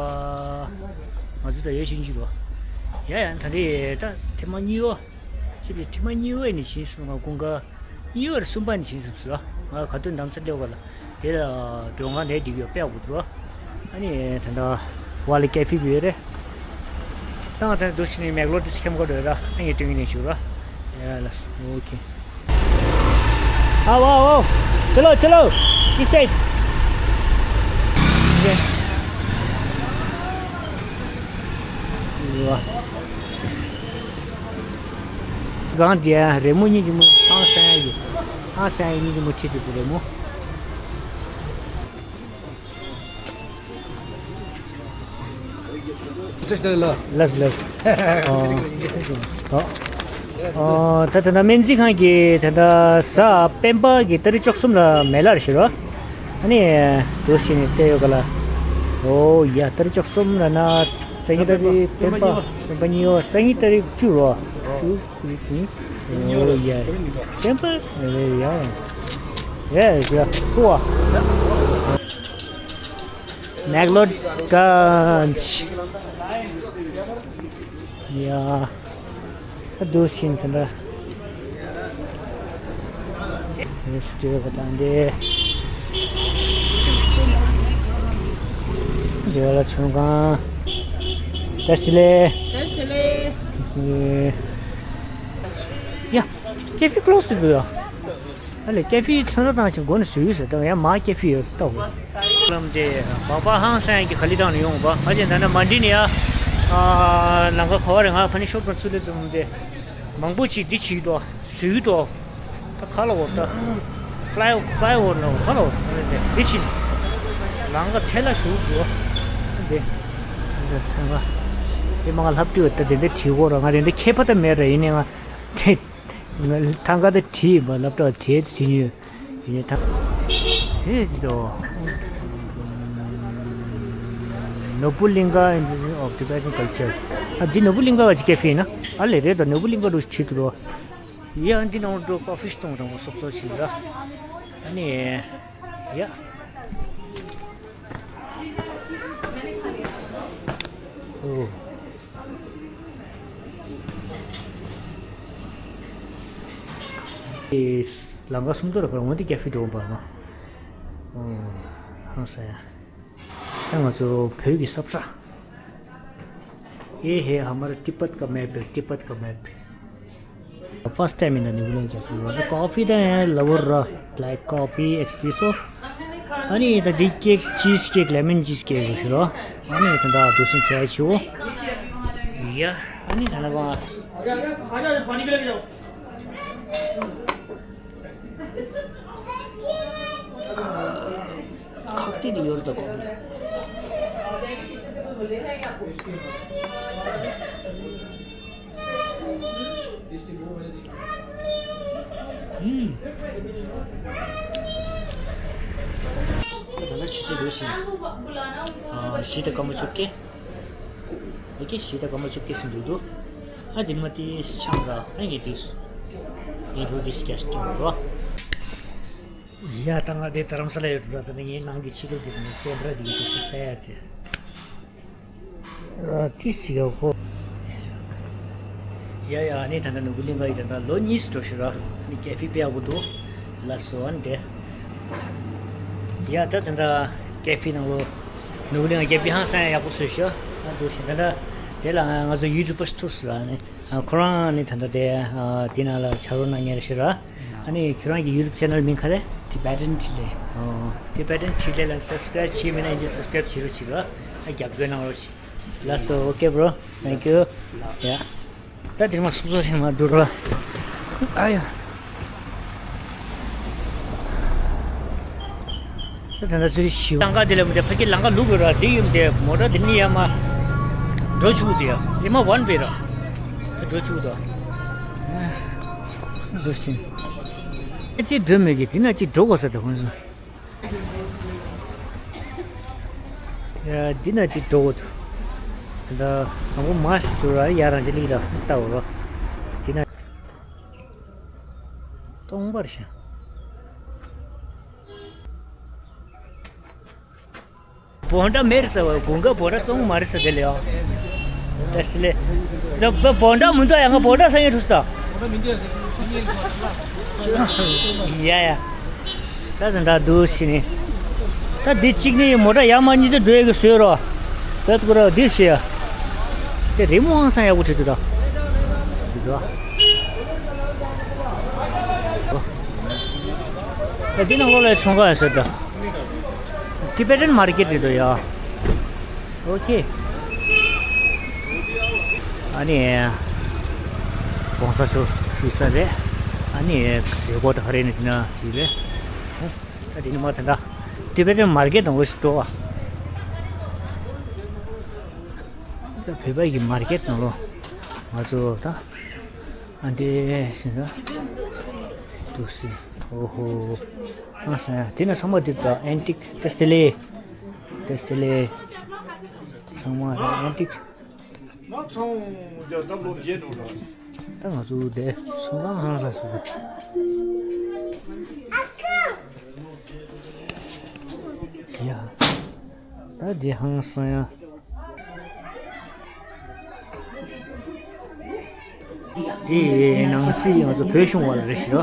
ང་ཚོ་ད་ཡོད་ཕྱིན་ཅི་རོ། ཡ་ཡ་ད་རེད་ད་ཐེངས་མ་གཉིས་པ། ཅི་རེད་ཐེངས་མ་གཉིས་པ་ནི་ཕྱིན་སོང་ང་ཀུན་དགའ། གཉིས་པར་གསུམ་པ་ནི་ཕྱིན་སོང་ཟེར་བ། ང་ག་དུས་འདམ་ས་སླེབས་ག་ལ། དེ་ལ་མགྲོན་ཁང་ནས་བསྡད་ཡོད་པས་འུ་ཚོ། ཨ་ནི་ད་ལྟ་ཝ་ལི་ཀེ་ཧྥེ་བུ་ཡོད་རེད། ད་ང་ད་འདུག་ཕྱིན་ནས་མེག་ལོར་དེ་ཁྱམས་ཁ་འགྲོ་ཡོད་ར། ཨ་ངས་སྟོན་གྱི་ནས་བཞུགས་ར། ཡ་ལགས་སོ། ཨོ་ཁེ། ཨ་ཝ་ཝ། ཆ་ལོ་ཆ་ལོ། ཀི་སེ། ཡ། གང་དེ་རི་མོ་གཉིས་ཀྱི་མོ་ཧང་སང་ཡ་ཡོད། ཧང་སང་ཡ་གཉིས་ཀྱི་མོ་ཁྲིད་དུ་དེ་རི་མོ། བཀྲ་ཤིས་བདེ་ལེགས། ལགས་ལགས། ཨོ། ཨོ། ད་ད་ལྟ་སྨན་རྩིས་ཁང་གི་ད་ལྟ་གཟའ་སྤེན་པ་གི་ཏ་རིག་བཅུ་གསུམ་ལ་མེ་ལར་ཞུ་རོ། ཨ་ནི་འདུག་ཕྱིན་ནས་བལྟས་ཡོད་ག་ལ། ཨོ་ཡ། ཏ་རིག་བཅུ་གསུམ་ལ་ན། སང་ཉིན་ཏ་རིག་སྤེན་པ། སྤེན་པ་གཉིས་པ། སང་ཉིན་ཏ་རིག་བཅུ་རོ། བཅུ། བཅུ་གཉིས། ཨོ་ཡ། སྤེན་པ། ཨོ་ཡ། ཡ་ཡ། ཧུ་བ། མེག་ལོར་གྷན་ཇི། ཡ། ད་འདུག་ཕྱིན་དེ་འདྲ། རེ་སི་ཊོ་རེན་ཊི་དང་འདི། འདི་ལ་ཚོང་ཁང་། བཀྲ་ཤིས་བདེ་ལེགས། བཀྲ་ཤིས་བདེ་ལེགས། ཡ། ཀེ་ཧྥེ་ཀློ་སི་འདུག་ཡ། ཨ་ལས་ཀེ་ཧྥེ་ཚོན་ར་བཏང་ཞིང་སྒོ་ནས་བཟོས་ཡོད་ཟེར། ད་ཡང་མ་ཀེ་ཧྥེ་ཡོད་ལྟ་བུ། ལམ་དེ་སྦག་སྦག་ཧང་སང་གི་ག་ལི་བཏང་ནས་ཡོང་བ། ཕ་ཆེན་ད་ནི་མ་འདི་ནི་ཡ། ཨ་ལམ་ཁ་ག་བ་རེད། ང་ཕ་ནི་ཤོབ་ཁང་ཚུར་སླེབས་ཙམ་དེ། མང་པོ་ཅིག་འདི་བྱེད་དོ། བཟོས་དོ། ད་ག་ལ་འོ་ད། ཕ་ལའི་ཕ་ལའི་ཨོ་ཝར་ལ་འོ་ག་ལ་འོ་འདི་བྱེད། ལམ་ཁ་ཐལ་ལ་ཞུགས་དགོས། འདི། འདི་ཐང་ག་འདི་མ་ང་ལྷབ་ཏུ་ད་དེ་འདི་བྲིས་དགོས་ར། ང་དེ་འདི་ཁྱད་པར་ད་མེད་ར། ཡིན་ནའི་ང་དེ། ཐང་ག་དེ་བྲིས་མ་ལབ་ཏོ་བྲིས་བྲིས་ཉོས། ཡིན་ཐང་། དེ་དོ། ནོར་བུ་གླིང་ག་of Tibetan culture. ཨ་འདི་ནོར་བུ་གླིང་ག་བ་ཅི་ཀེ་ཧྥེ་ཡིན་ན། ཨ་ལས་རེད་དོ། ནོར་བུ་གླིང་ག་རུ་བྲིས་འདུག་རོ། ཡ་འདི་ནང་འགྲོ་ཀོ་ཧྥི་སྟོང་དང་སོབ་སོབ་ཕྱིན་ར། ཨ་ནི། ཡ། ཨོ། ལམ་ཁ་སུམ་མདོ་ལ་ཁོ་རང་ངོ་དེ་རྒྱ་ཕི་འགྲོ་བ་ན། ཨོ། ཧང་སང་ཡ། ད་ང་ཚོ་བོད་ཀྱི་སབ་ཧྲ། ये है हमारा तिब्बत का मैप है, तिब्बत का map. First time in the New Zealand cafe. Coffee ད་ཡང་ལ་བོར་ར། Black coffee, espresso. ཨ་ནི་ད་འདི་ཀེག་ཅིས་ཀེག་ལེ་མོན་ཅིས་ཀེག་རུ་ཤི་རོ། ཨ་ནི་ད་ད་དུ་སིན་ཊ་རའི་ཆིའོ། ཡ། ཨ་ནི་ད་ནི་བ། ཁག་ཏི་དེ་ཡོད་རེད་ད་གོ། ད་ལྟ་ཆུ་ཚོད་འདུག་ཟིན། ཨ། བཞི་དང་སྐར་མ་བཅོ་བརྒྱད། ཨོ་ཁེ། བཞི་དང་སྐར་མ་བཅོ་བརྒྱད་ཟིན་འདུག་འདུག་ཨ། དེ་མ་དེ་ཆང་ར་ཨ་ངས་དུས་ངས་དུས་དེ་སྐྱ་སྟོན་རོ། ཡ། ད་ང་དེ་རྡ་རམ་ས་ལ་ཡོད་འགྲོ། ད་ནི་ངའི་ནང་གི་ཕྱི་ལོགས་དེ་ནི་ཀེམ་ར་དེ་གི་དུས་སུ་ལྟ་ཡ་དེ། ཨ། ཏི་སི་ཡོ་ཧོ། ཡ་ཡ། ཨ་ནི་ད་ལྟ་ནོར་བུ་གླིང་ག་ཡི་ད་ལྟ་ལོ་གཉིས་འགྲོ་ཞིག་ར། ཨ་ནི་ཀེ་ཧྥེ་དཔེ་ཡག་པོ་འདུག་ལགས་སོ། ཨ་ནི་དེ། ཡ། ད་ད་ལྟ་ཀེ་ཧྥེ་ནང་ལོ་ནོར་བུ་གླིང་ག་ཀེ་ཧྥེ་ཧང་སང་ཡག་པོ་བཟོས་ཤག་ཨ། འདུག་ཞིག་ད་ལྟ་དེ་ལ་ང་ཚོ་ཡུ་ཊུབ་པར་ཐུག་སོང་ར། ཨ་ནི་ཁོ་རང་ནི་ད་ལྟ་དེ། ཨ། དེ་ནང་ལ་ཕྱག་རོགས་གནང་མཁན་རེད་ཤག་ར། ཨ་ནི་ཁྱོད་རང་གི་ཡུ་ཊུབ་ཆེ་ནལ་མིང་ག་རེ། Tibetan Tile། ཨོ། Tibetan Tile་ལ་སབ་སི་ཀ་རེབ་བྱས་མེད་ན་ཡིན་གཅིག་སབ་སི་ཀ་རེབ་བྱེད་རོགས་བྱེད་རོགས། ཨ། རྒྱབ་སྐྱོར་གནང་རོགས་བྱེད། ལགས་སོ། ཨོ་ཁེ་བྷྲོ། Thank you། ཡ། ད་དེ་མ་སུབ་སུབ་ཞིག་མ་འགྲོ་རོགས། ཨ་ཡ། ད་ད་ད་ཚུར་ཞིག་ལམ་ཁ་དེ་ལ་མི་དེ་ཕ་གི་ལམ་ཁ་ལུག་ར། དེ་ཡིན་དེ་མོ་ཊ་དེ་ནི་ཡ་མ་འགྲོ་ཆུག་དེ་ཡ་ཡིན་མ་ཝན་པེ་ར། འགྲོ་ཆུག་དོ། འགྲོ་ཕྱིན། ཅི་འགྲོ་མེད་གི་དེ་ན་ཅི་འགྲོ་དགོས་ས་དེ་ཁོང་ཚོ། ཡ། འདི་ན་ཅིག་འགྲོ་དགོས་འདུག་ད་དང་པོ་མ་ཞིག་འགྲོ་ར། ཡ་རང་ཅི་ལིག་ར་ལྟ་འོ་ར། འདི་ན་སྟོང་པར་ཤ། བོན་ཊ་མེར་ས་བ་གུང་ག་བོན་ཊ་ཙོང་མ་རེ་ས་དེ་ལེ་ཨ། ཏེས་ལེ། ད་བོན་ཊ་མི་འདུག་ཡ། ང་བོན་ཊ་ས་ཡ་ཐུག་ས། ཡ་ཡ། ད་ད་ད་འདུག་ཤི་ནི། ད་འདི་གཅིག་ནི་མོ་ཊ་ཡར་མར་གཉིས་ཚེ་འགྲོ་ཡ་གི་བཟོས་རོ། ད་ཐུག་ར་འདི་ཤི་ཡ། དེ་རི་མོ་ཧང་སང་ཡག་པོ་བྲིས་འདུག་ད། འདི་འདུག་ཨ། ད་འདི་ནང་ལོགས་ལ་ཚོང་ཁང་ཡོད་ས་ད། Tibetan Market་རེད་འདུག་ཡ། ཨོ་ཁེ། ཨ་ནི་༸གོང་ས་མཆོག་ཞུ་ས་རེད། ཨ་ནི་མཛད་སྒོ་དང་ག་རེ་ནི་དེ་ན་ཞུས་རེད། ད་དེ་ནི་མ་ད་ད་Tibetan Market་དང་འོ་ཞིག་འགྲོ་བ། ད་བོད་པ་གི་མར་ཀེ་ཊི་ནང་ལོ། ང་ཚོ་ད། ཨ་འདྲེ་ཞིག་ན། འདུག་སེ། ཨོ་ཧོ། ཨ་ས་ཡ། དེ་ན་ཚང་མ་འདི་ད་ཨན་ཊིག་ཏེ་སྟེ་ལེ། ཏེ་སྟེ་ལེ། ཚང་མ་ཨན་ཊིག་ད་ང་ཚོ་དེ་ཚོང་ཁང་ཧང་སང་སུ་ཡ། ད་དེ་ཧང་སང་ཡ། དེ་ནང་སྲིད་ང་ཚོ་བོད་གཞུང་བ་ལ་རེ་ཞུ།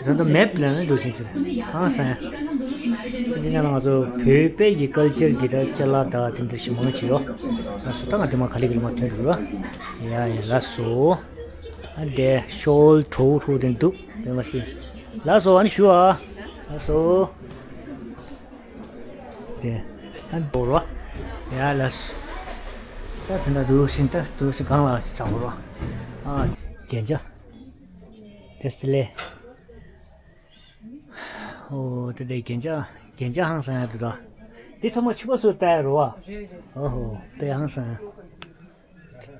ད་ལྟ་མེབ་ལ་ནི་འགྲོ་ཆེན་ཆེན་ཧང་སང་ཡ། དེ་ནང་ང་ཚོ་བོད་པའི་གི་ཀལ་ཅར་གི་ད་ཅ་ལག་ད་དེ་འདྲ་ཞིག་མང་ཆེ་ཡོད། ང་ཚོ་ད་ང་དེ་མ་ག་ལེ་གི་མ་ཐོན་འགྲོ་ལ། ཡ་ཡ་ལ་སོ། ཨ་དེ་ཤོལ་ཁྲོ་ཁྲོ་དེ་འདུག་དེ་མ་སྲིད། ལ་སོ་ཨ་ནི་ཞུ་ཨ། ལ་སོ། དེ། ཨ་འདོར་བ། ཡ་ལ་སོ། ད་དེ་འདྲ་འདུག་ཤིན་ད་འདུག་ཤིན་གང་ལ་ཟ་བོར་བ། ཨ་རྒྱན་ཆ། དེ་སི་ལེ། ཨོ་དེ་དེ་རྒྱན་ཆ་རྒྱན་ཆ་ཧང་སང་ཡ་འདུག་ད། འདི་ཚང་མ་ཕྱུ་པ་སུ་ལྟ་ཡ་རོ་བ། རེད་རེད། ཨོ་ཧོ་དེ་ཧང་སང་ཡ།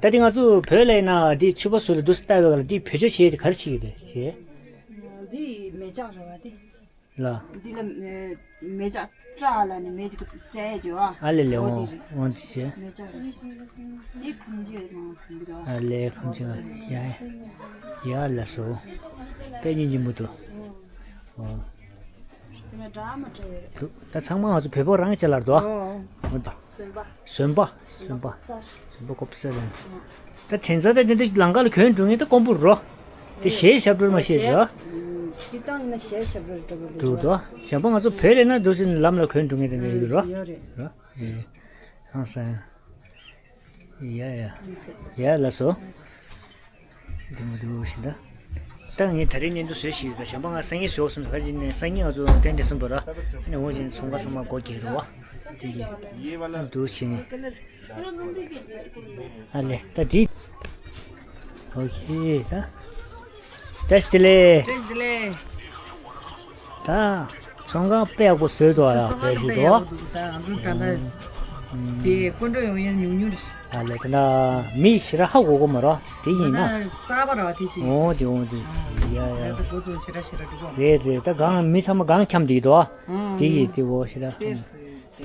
ད་འདི་ང་ཚོ་བོད་ལ་ཡིན་ན་འདི་ཕྱུ་པ་སུ་ལ་འདུག་སེ་ལྟ་བའི་ག་ལ་འདི་བེད་སྤྱོད་བྱེད་དེ་ག་རེ་བྱེད་ཀྱི་རེད་བྱེད། འདི་མེ་ལྕགས་རེད་བ་འདི། ལ། འདི་ལ་མེ་ལྕགས་སྐྲ་ལ་ནི་མེ་ལྕགས་སྐྲ་ཡ་ཅོ་ཨ། ཨ་ལེ་ལེ་འོ་འོ་འདི་བྱེད། མེ་ལྕགས་རེད། འདི་ཁུམ་ཅི་ཡོད་མང་ཁུམ་གི་རེད་བ། ཨ་ལེ་ཁུམ་ཅི་ཡ་ཡ་ལ་སོ། དཔེ་སྙིང་རྗེ་མོ་འདུག་ཨོ། དེ་ནས་འདྲ་མ་འདྲ་ཡོད་རེད། འདུག་ད་ཚང་མ་ང་ཚོ་བོད་པ་རང་ཅ་ལག་འདུག་ཨ། ཨོ། ཨོ་ད། ཟོན་པ། ཟོན་པ། ཟོན་པ་ཀོབ་ས་རེད། ད་དེང་སང་ད་དེ་འདྲ་ལམ་ཁ་ལ་གྱོན་འགྲོ་མཁན་ད་དཀོན་པོ་རོ། དེ་གཞས་ཞབས་བྲོ་མ་ཤེས་རོ། སྤྱིར་བཏང་ཡིན་ན་གཞས་ཞབས་བྲོ་འདྲ་པོ་འགྲོ་འདུག་ད། གཞན་པ་ང་ཚོ་བོད་ལས་ན་འདུག་སེ་ལམ་ལ་གྱོན་འགྲོ་མཁན་དེ་འདྲ་ཡོད་རོ། ཡོད་རེད། རོ། ཧང་སང་། ཡ་ཡ། ཡ་ལ་སོ། དེ་མ་དེ་མ་བཞིན་ད། ད་ངས་ད་རེས་བརྙན་ཐུང་བཟོས་ཤིག་ཡོད་ད། གཞན་པ་ང་སང་ཉིན་བཟོས་སོང་། ཁ་ཅིག་ནས་སང་ཉིན་ང་ཚོ་ཏན་ཏན་སོང་བ་ར། ཨ་ནི་འོ་བཞིན་ཚོང་ཁ་ཚང་མ་སྒོ་རྒྱག་རེད་བ། དེ་གི་འདུག་བྱས་ནས། ཨ་ལེ་ད་དེ། ཨོ་ཁེ་ད། བཀྲ་ཤིས་བདེ་ལེགས། བཀྲ་ཤིས་བདེ་ལེགས། ད་ཚོང་ཁང་དཔེ་ཡག་པོ་བཟོས་འདུག་ཨ། ཚོང་ཁང་དཔེ་ཞིག་དཔེ་འདུག་ཡག་པོ་འདུག་ད་ང་ཚོ་ད་ལྟ་དེ་སྐུ་མགྲོན་ཡོང་ཡ་ཉུང་ཉུང་རེད། ཨ་ལས་ད་ན་མི་ཞེ་དྲག་ཧ་གོ་གོ་མ་རོ། དེ་ཡིན་ན། ད་གསར་པ་ར་དེ་ཞིག་འོང་དེ་འོང་དེ། ཡ་ཡ། ད་འགོ་ཚོ་ཞེ་དྲག་ཞེ་དྲག་འགྲོ་གོ། རེད་རེད། ད་གང་མི་ཚང་མ་གང་འཁྱམ་དེ་དོ། དེ་ཡི་དེ་འོ་ཞེ་དྲག་འཁྱམ།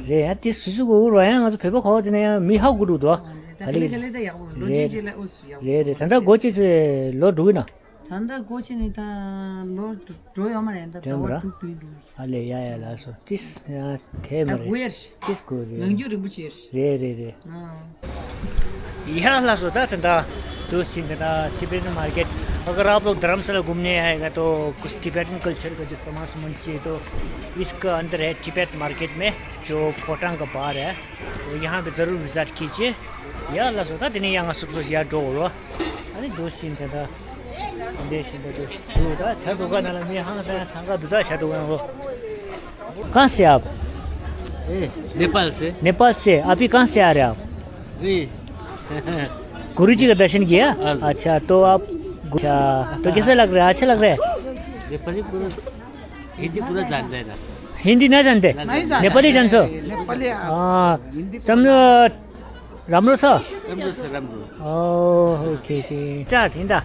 རེད་ཡ། དེ་སུ་སུ་གོ་གོ་ར་ཡང་ང་ཚོ་བོད་པ་གོ་དེ་ན་ཡང་མི་ཧ་གོ་འགྲོ་དོ། ད་ལེ་ག་ལེ་ད་ཡག་པོ་ལོ་རྒྱུས་ཅིག་ལ་ཨུ་སུ་ཡག་པོ། རེད་རེད། ད་ལྟ་སྒོ་ཕྱེ་ཚེ་ལོ་དྲུག་ཡིན་ན། ད་ལྟ་སྒོ་ཕྱེ་ནས་ད་ལོ་འགྲོ་ཡོད་མ་རེད། ད་ཟླ་བ་དྲུག་བདུན་འགྲོ། ཨ་ལས་ཡ་ཡ་ལགས་སོ། ཏིས་ཡ་དེ་མ་རེད། ཏིས་དགོས་རེད། ངང་རྒྱུད་རིན་པོ་ཆེ་རེད། རེད་རེད། ཡ་ལགས་སོ། ད་ད་ད་དུ་ཕྱིན་ད་ད་Tibetan market. अगर आप लोग धर्मशाला घूमने आएगा तो कुछ Tibetan culture का जो सामान सामान चाहिए तो इसका अंदर है, टिबेट मार्केट में जो पोटांग का बाहर है, तो यहाँ पे ज़रूर विजिट कीजिए। ཡ་ལགས་སོ། ད་དེ་ནས་ཡང་ང་སུབ་སུབ་ཡར་འགྲོ་འོ། ཨ་ནི་འགྲོ་བཞིན་དེ་འདྲ། འདྲ་བཞིན་དེ་འགྲོ་འདུག་ད་བྱ་དུ་ག་ན་ལ་མི་ཧང་སང་ཚང་ག་འདུག་ད་བྱ་དུ་ག་ན་ལོ། कहाँ से आप? ए, नेपाल से। नेपाल से। अभी कहाँ से आ रहे हैं आप? ए। गुरु जी का दर्शन किया? हाँ जी। अच्छा, तो आप, अच्छा, तो कैसा लग रहा है? अच्छा लग रहा है? नेपाली पूरा, हिंदी पूरा जानता है ना। हिंदी ना जानते? नहीं जानते। नेपाली जान्छ? नेपाली, अँ, हिंदी तम-, राम्रो छ? राम्रो छ, राम्रो। ओ, ओके, ओके। स्टार्ट, हिँड्दा।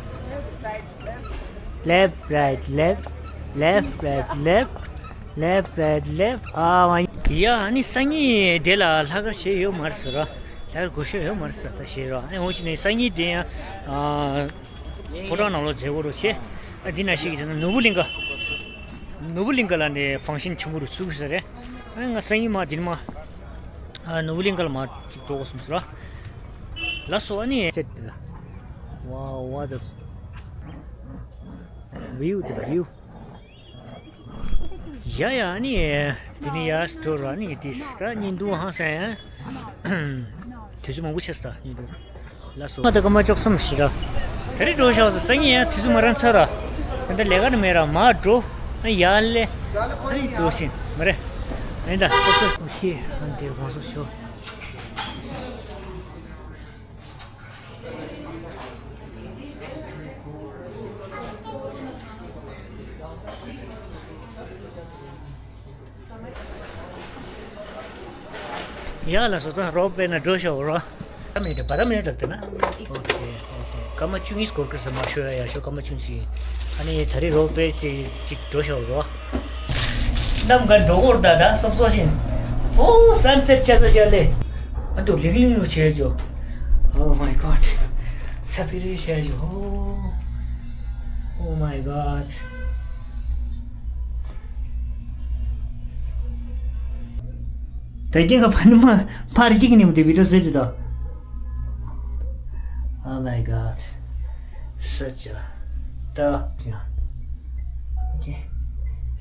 Left, right, left, left, right, left, left, right, left. अँ, वहाँ। ཡ། ཨ་ནི་སང་ཉིན་དེ་ལ་ལྷག་དཀར་བྱས་ཡོད་མ་རེད་ཟེར་ར། ལྷག་དཀར་གོ་ཤོད་ཡོད་མ་རེད་ཟེར་ད་བཤད་ར། ཨ་ནི་འོ་ཅི་ནས་སང་ཉིན་དེ་ཡང་ཕོ་བྲང་ནང་ལོགས་མཛད་སྒོ་རུ་བྱས། ཨ་འདི་ན་ཞིག་གིས་ནོར་བུ་གླིང་ག། ནོར་བུ་གླིང་ག་ལ་ནས་ཕང་ཤན་ཆུང་ངུ་རུ་བཙུགས་ཟེར་རེད། ཨ་ང་སང་ཉིན་མ་འདིར་མ། ཨ་ནོར་བུ་གླིང་ག་ལ་མ་ཅིག་འགྲོ་དགོས་སོང་ཟེར་ར། ལགས་སོ། ཨ་ནི་སེ་ཏི་ལ། Wow, what a view, the view. ཡ་ཡ། ཨ་ནི་དེ་ནི་ཡ་སི་ཊོར་ར་ནི་དེ་ར་ཉིན་དུ་ཧང་སང་ཡ། དུས་ཚོད་མང་པོ་ཆགས་སོང་ད་ཉིན་དུ། ལགས་སོ། ང་ད་སྐར་མ་བཅུ་གསུམ་ཞིག་ར། ད་རེས་འགྲོ་ཤག་སང་ཉིན་ཡང་དུས་ཚོད་མ་རན་ཚར་ར། ད་ལས་ཀ་ནི་མེད་ར་མ་འགྲོ། ཨ་ཡར་ལས། ཨ་ནི་འགྲོ་བཞིན་མ་རེད། ཨ་ནི་ད་སོ་སོ་ཤེས་ཨ་འདི་གོང་སོ་ཤོ། ཡ་ལགས་སོ། ད་རོབ་པེ་ན་འགྲོ་ཤོག་རོ། ད་མེད་དེ་བ་ད་མེད་རབ་དེ་ན། ཨོ་ཁེ་ཨོ་ཁེ། སྐར་མ་བཅུ་གཉིས་འགོར་གི་ས་མ་ཤོད་ཡ་ཤོ་སྐར་མ་བཅུ་གཉིས། ཨ་ནི་ད་རེས་རོབ་པེ་ཅིག་ཅིག་འགྲོ་ཤོག་རོ། གནམ་ག་འགྲོ་འགོར་ད་ད་སོབ་སོ་ཞིན། ཨོ་སན་སེཊ་ཆ་ས་ཤ་ལེ། ཨ་འདུག་ལིང་ལིང་རུ་བྱས་ཇོ། Oh my god. ས་ཕི་རི་བྱས་ཇོ། Oh my god. ད་རྒྱང་ག་ཕ་ནི་མ་ཕར་རྒྱག་ནི་མ་དེ་བི་ཌིའོ་བཟོས་དུས་ད། Oh my god. Such a. ད། ཨོ་ཁེ།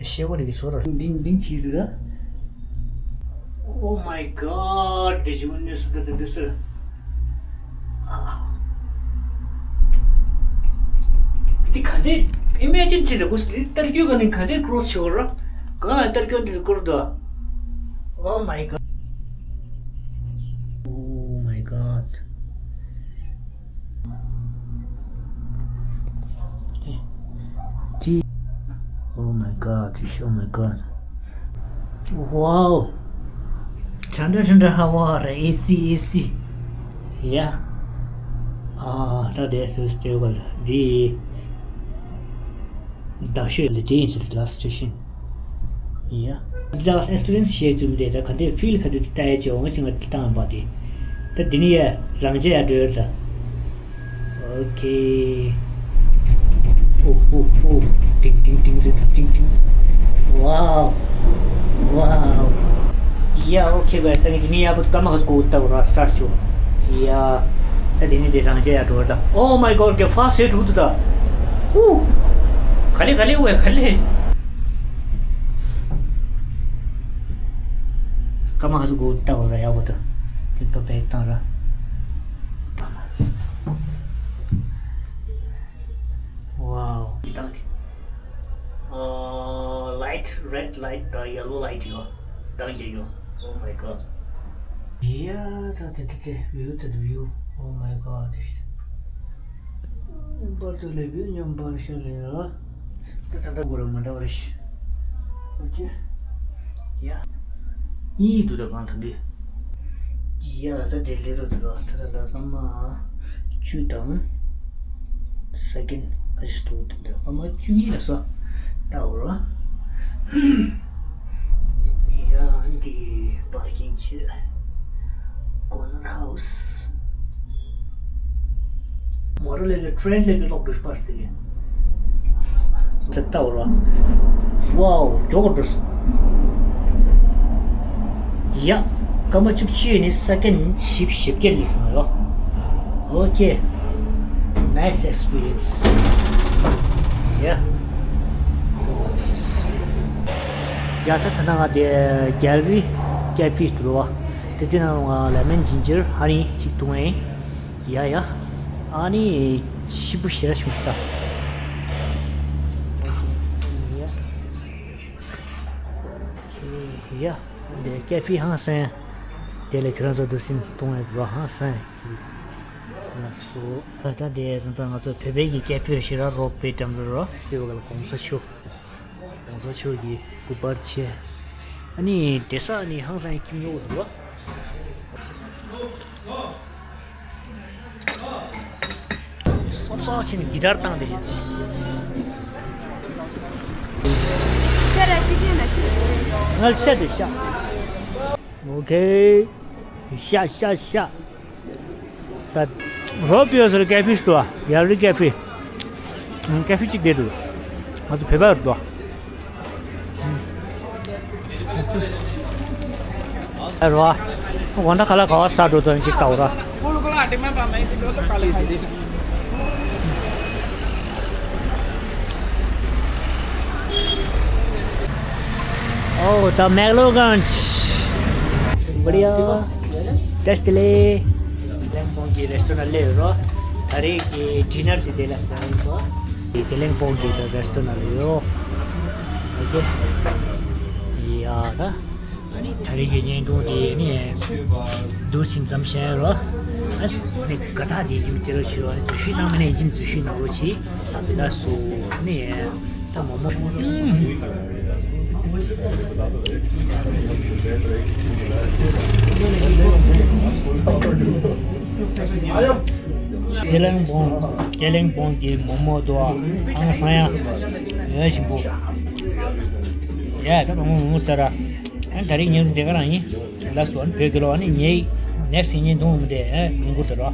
ཤེས་པོ་རེ་གི་ཚོར་ར། འདིང་འདིང་བྱེད་དུས་ད། Oh my god. དེ་ཞིག་ནས་སུ་ད་ད་འདི་སུ། འདི་ག་འདི་ཨི་མེ་ཇིན་བྱེད་དུས་གུ་སུ་འདི་ལྟར་རྒྱུ་ག་ནི་ག་འདི་ཀྲོ་སི་བྱེད་དགོས་ར། གང་ལ་ལྟར་རྒྱུ་འདི་བསྐུར་དུ། Oh my god. Oh my god. ཅི། Oh my god, oh my god. Wow. ཁྲ་འདྲ་ཁྲ་འདྲ་ཧ་བ་ར། ཨེ་སི་ཨེ་སི། ཡ། ཨ་ད་དེ་སུ་སྟེ་ག་ལ་འདི། ད་ཤོད་ལ་དེ་ཡིན་ཚུལ་ལ་སི་ཊེ་ཤན། ཡ། ལགས་ཨེག་སི་པི་རི་ཡན་སི་བྱས་ཙམ་དེ་ད་ག་འདྲའི་ཕིལ་ག་འདྲ་ཅིག་ལྟ་ཡ་ཅིག་འོང་ཞིང་ང་བཏང་བ་དེ། ད་འདི་ནི་ཡ་རང་རྒྱལ་ཡ་འགྲོ་ཡོད་ད། ཨོ་ཁེ། ཨོ་ཨོ་ཨོ། ཏིང་ཏིང་ཏིང་ཏིང་ཏིང་ཏིང་། Wow. Wow. ཡ་ཨོ་ཁེ་བས་ད་ངས་འདི་ནི་ཡ་བུ་ཀ་མ་ཧ་གོ་ད་བུ་ར་སི་ཊར་ཆོ། ཡ། ད་འདི་ནི་དེ་རང་རྒྱལ་ཡ་འགྲོ་ཡོད་ད། Oh my god. ག་ཧྥ་སི་ཊི་འགྲོ་འདུག་ད། ཧུ། ག་ལེ་ག་ལེ་ཝེ་ག་ལེ། ཀ་མ་ཧ་ཟུ་གོ་ཏ་གོ་ར་ཡ་གོ་ཏ། ཏི་ཏོ་པེ་ཏང་ར། ཝའོ། ཏང་ཏི། ཨ་ལའིཊ། རེཌ་ལའིཊ་དང་ཡེ་ལོ་ལའིཊ་ཡོད། ཏང་རྒྱ་ཡོད། Oh my god. ཡ་ད་ཏི་ཏི་ཏི། ཝིའུ་ཏི་ཏི་ཝིའུ། Oh my god. པར་དུ་ལས་བུ་སྙོམས་པར་ཞུགས་ལས་རོ། ད་ད་ལྟ་གོ་ར་མ་འདྲ་བ་རེད། ཨོ་ཁེ། ཡ། གཉིས་འདུག་ད་གང་ཐང་དུས། ཡ་ད་དེ་ལས་རོ་འདུག་ར། ད་ད་ད་སྐར་མ་བཅུ་དང་། སེ་ཀེན་ཁ་ཤས་འདུག་ད་ད་སྐར་མ་བཅུ་གཉིས་ལ་སོ། ད་འོ་ར། ཡ་འདི་པར་ཀིང་བྱས། Corner House། མོ་ཊ་ལས་ཀྱི་ཊེན་ལས་ཀྱི་ལོག་འགྲོ་པར་སྟེ་གི། ཚེ་ལྟ་བར་བ། ཝའོ། མགྱོགས་འགྲོ། ཡ། སྐར་མ་བཅུ་གཅིག་ནི་སེ་ཀེན་བཞི་བཅུ་ཞེ་བརྒྱད་ལས་སོང་ཡོ། ཨོ་ཁེ། Nice experience. ཡ། ཡ་ད་ད་ང་དེ་གེ་ལ་རི་ཀེ་ཕེ་འགྲོ་བ། དེ་དེ་ནང་ང་ལེ་མོན་ཇིན་ཇར་ཧ་ནི་གཅིག་འཐུང་ཡིན། ཡ་ཡ། ཨ་ནི་ཞིབ་པོ་ཞེ་དྲག་བྱུང་སོང་ད། ཡ། དེ་ཀེ་ཕེ་ཧང་སང་། དེ་ལས་ཁྱེད་རང་ཚོ་འདུག་སེ་འཐུང་ཡ་འགྲོ་ཧང་སང་། ལགས་སོ། ད་ལྟ་དེ་ད་ལྟ་ང་ཚོ་བོད་པའི་གི་ཀེ་ཕེ་རེད་ཤི་ར་རོ་པེ་འགྲམ་རེད་རོ། དེ་བ་ག་ལ་གོང་ས་མཆོག་གོང་ས་མཆོག་གི་སྐུ་པར་ཆེ། ཨ་ནི་བསྡད་ས་ནི་ཧང་སང་ཁྱིམ་ཡོད་འདུག་བ། སོབ་སོབ་ཕྱིན་གི་ཊར་བཏང་དེ་བཞིན། ཤ་ར་ཅི་ཅི་ན་ཅི། ང་ཤ་དེ་ཤ། ཨོ་ཁེ། ཤ་ཤ་ཤ། ད་རོ་པིའོ་སར་ཀེ་ཕེ་ཞིག་འདུག་ཨ། ཡར་རི་ཀེ་ཕེ། ཀེ་ཕེ་གཅིག་བསྡད་འདུག་ང་ཚོ་བོད་པ་རེད་འདུག་ཨ། ཨ་རོ། དགོང་དག་ཁ་ལག་ག་བ་ཟ་འགྲོ་དོན་ཅིག་ལྟ་བ་ར། ओह, द मैक्लोगंज। बढ़िया। टेस्ट ले। གླིང་སྤོང་གི་རེ་སི་ཊོ་རན་ལ་སླེབས་ཡོད་རོ། ད་རེས་ཀྱི་ཌི་ནར་དེ་དེ་ལ་ཟ་ཡིན་པ། དེ་གླིང་སྤོང་གི་ད་རེ་སི་ཊོ་རན་ལ་ཡོད། ཨོ་ཁེ། ཡ་ད། ཨ་ནི་ད་རེས་ཀྱི་བརྙན་ཐུང་དེ་ནི་འདུག་སེ་མཚམས་བཞག་ཡ་རོ། ཨ་ནི་དགའ་རྟགས་དེ་ཡིན་ཅི་རོ་ཞུ་བ་ནི་འཛུལ་ཞུགས་གནང་མ་ནས་ཡིན་འཛུལ་ཞུགས་གནང་རོགས་གྱིས། ལགས་སོ། ནི་ད་མོག་མོག་ཨུམ། ཀེ་གླིང་སྤོང་། ཀེ་གླིང་སྤོང་གི་མོག་མོག་དོ། ཧང་སང་ཡ། ཡོད་ཞིམ་པོ། ཡ་ད་མོག་མོག་མོག་མོག་ཟེར་ར། ཨ་ནི་ད་རེས་ཉིན་དེ་ག་རང་ཡིན། ལགས་སོ། ཨ་ནི་བོད་སྐད་ལོ། ཨ་ནི་ངའི་ནེག་སི་ཊི་བརྙན་ཐུང་དེ་ཨ་ཡོང་གི་རེད་རོ།